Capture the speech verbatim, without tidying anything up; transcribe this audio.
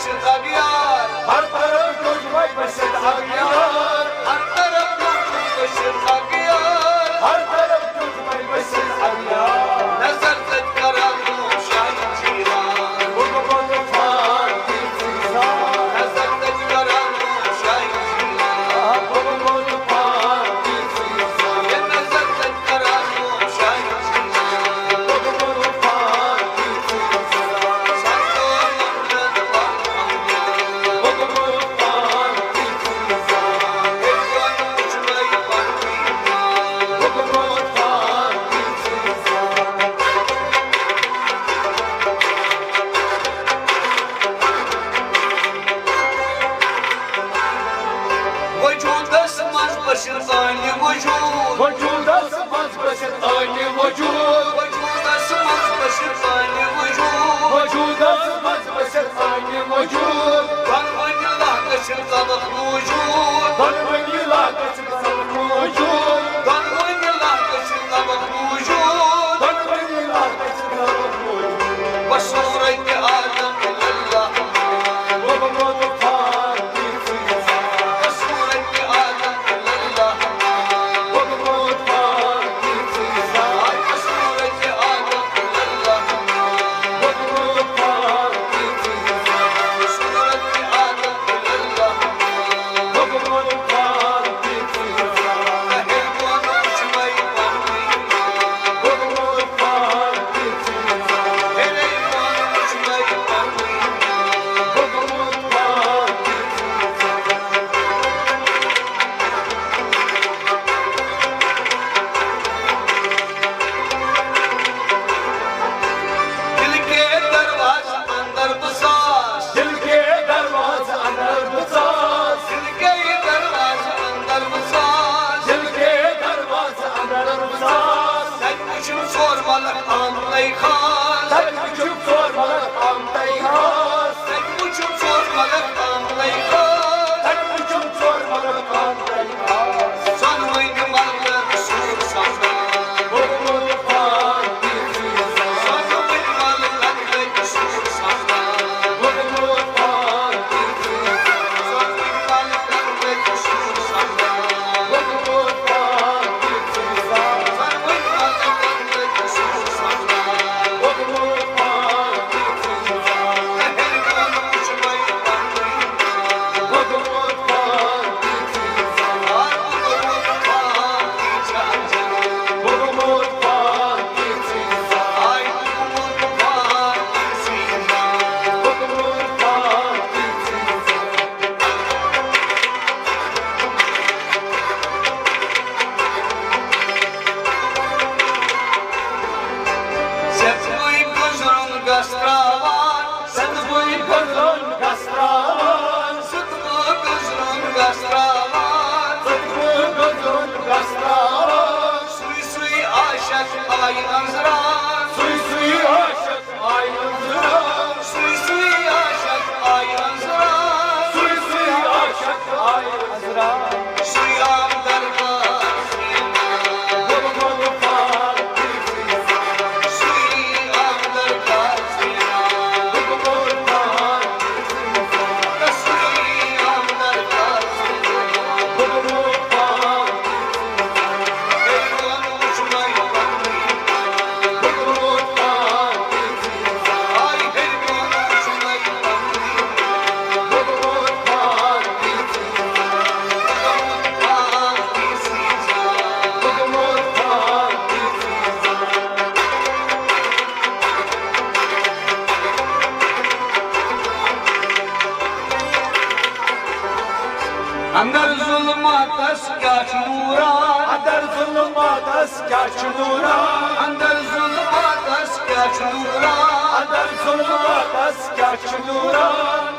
بٔسِتھ اَگیار۔ ہر طرف دیُت وۄنۍ بٔسِتھ اَگیار۔ ہر طرف دیُت وۄنۍ بٔسِتھ اَگیار۔ ہر طرف دیُت وۄنۍ بٔسِتھ اَگیار۔ نظر تَتہِ کران روشن جیران۔ بہٕ گوٚمُت فاقی ژٕے زان۔ نظر تَتہِ کران روشن جیران۔ بہٕ گوٚمُت فاقی ژٕے زان۔ ہے نظر تَتہِ کران روشن جیران۔ بہٕ گوٚمُت فاقی ژٕے زان۔ وجوٗدس منٛز بٔسِتھ سانہِ وجوٗد۔ وجوٗدس منٛز بٔسِتھ سانہِ وجوٗد۔ وجوٗدس منٛز بٔسِتھ سانہِ وجوٗد۔ وجوٗدس منٛز بٔسِتھ سانہِ وجوٗد۔ دۄنوٕنی لحظہٕ چھِ ژلکھ موٗجوٗد۔ دۄنوٕنی لحظہٕ چھِ ژلکھ موٗجوٗد۔ دۄنوٕنی لحظہٕ چھِ ژلکھ موٗجوٗد۔ دۄنوٕنی لحظہٕ چھِ ژلکھ موٗجوٗد۔ بصورتِ آدم للہ۔ بہٕ گوٚمُت فاقی ژٕے زان۔ بصورتِ آدم للہ۔ بہٕ گوٚمُت فاقی ژٕے زان۔ بصورتِ آدم للہ۔ بہٕ گوٚمُت فاقی ژٕے زان۔ بصورتِ آدم للہ۔ بہٕ گوٚمُت فاقی ژٕے زان۔ دل کے دروازے اندر بساز۔ دل کے دروازے اندر بساز۔ دل کے دروازے اندر بساز۔ دل کے دروازے اندر بساز۔ تَتہِ وٕچھِم ژور ملک آمتَے خاص۔ تَتہِ وٕچھِم ژور ملک آمتَے خاص۔ تَتہِ وٕچھِم ژور ملک آمتَے خاص۔ تَتہِ وٕچھِم ژور ملک آمتَے خاص۔ ژۄنوٕنی ملکن رسول سپدان۔ بہٕ گوٚمُت فاقی ژٕے زان۔ ژۄنوٕنی ملکن رسول سپدان۔ بہٕ گوٚمُت فاقی ژٕے زان۔ ژۄنوٕنی ملکن رسول سپدان۔ بہٕ گوٚمُت فاقی ژٕے زان۔ ژۄنوٕنی ملکن رسول سپدان۔ بہٕ گوٚمُت فاقی ژٕے زان۔ ہیٚرِ بۄن وٕچھِ مےٚ یہِ پنٕنۍ۔ بہٕ گوٚمُت فاقی ژٕے زان۔ بہٕ گوٚمُت فاقی ژٕے زان۔ بہٕ گوٚمُت فاقی ژٕے زان۔ بہٕ گوٚمُت فاقی ژٕے زان۔ بہٕ گوٚمُت فاقی ژٕے زان۔ ژےٚ تہٕ بٕے گُزرُن گژھ ترٛاوان۔ ژےٚ تہٕ بٕے گُزرُن گژھ ترٛاوان۔ ژٕ تہٕ بہٕ گُزرُن گژھ ترٛاوان۔ ژٕ تہٕ بہٕ گُزرُن گژھ ترٛاوان۔ سُے سُے عاشق آیہِ أنٛزراوان۔ سُے سُے عاشق آیہِ أنٛزراوان۔ سُے سُے عاشق آیہِ أنٛزراوان۔ سُے سُے عاشق آیہِ أنٛزراوان۔ سُے آو دربار۔ اندر ظلماتس کیٛاہ چھُ نوران؟ اندر ظلماتس کیٛاہ چھُ نوران؟ اندر ظلماتس کیٛاہ چھُ نوران؟ اندر ظلماتس کیٛاہ چھُ نوران؟